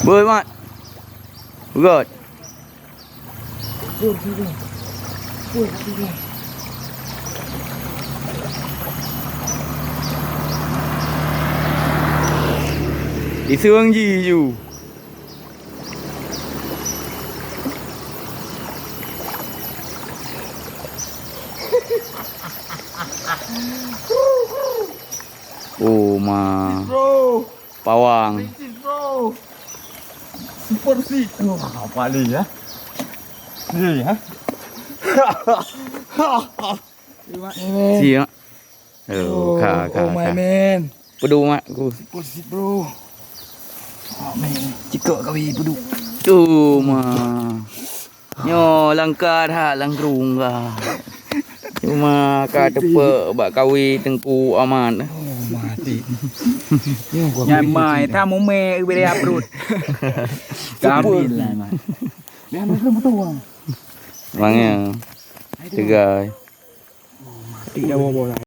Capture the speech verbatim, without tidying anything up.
Beuh, Mat. Beugöt. Iseung ji ju. Oh, ma. Bro. Pawang. This is, bro. Super sick. Wah, apa ni ya? Ni ya. Siap. Oh, oh, ka, ka, oh, my ka. Man. Pedu mak ku. Super sick, bro. Oh, man. Cikok kawi pedu. Tu ma. Nyoe langka that langkrung ka. Cuma ka teupeu bak kawi Teungku Amat. Oh, mati. Nyamai, ta mumé ubé dia perut. Gambil lah, Mat. Dia nak betul, Bang. Bang, ya. Tegai. Mati dah bawa bola.